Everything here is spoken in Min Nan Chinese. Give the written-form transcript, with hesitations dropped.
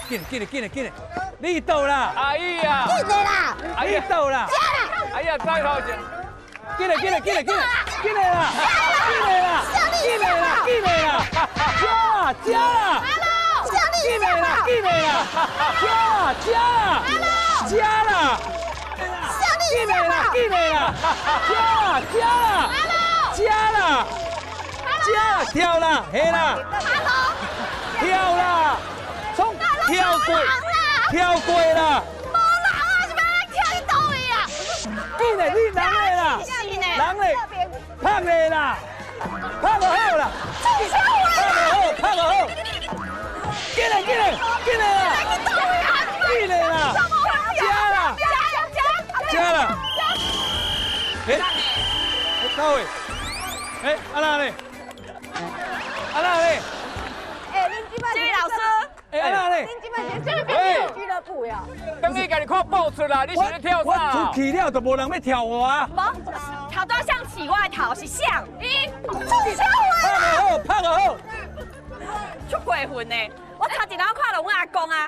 緊緊緊緊，你倒啦！阿姨啊，緊的啦！你倒啦！哎呀，再頭前，緊來緊來緊來緊來，緊來啦！緊來啦！緊來啦！緊來啦！食啦食啦！緊來啦！緊來啦！食啦食啦！食啦！緊來啦！緊來啦！食啦食啦！食啦！食啦跳啦，嘿啦！跳啦！衝跳過，跳過啦！無人啊，是欲跳去佗位啊？緊來，你人的啦，人嘞，拍的啦，拍就好啦，拍就好，拍就好，緊來，緊來，緊來啦，緊來啦，食啦，食啦，欸，佗位？欸，啊哪咧？啊哪咧？欸，恁這擺這位老師，欸，啊哪咧？恁這擺是這個俱樂部呀？等你家己看報出來，你是咧跳我啥？出去了就無人欲跳我啊！無，頭拄誰刺我的頭是誰？伊拍就好，拍就好。足過分的，我頭一人看著阮阿公啊。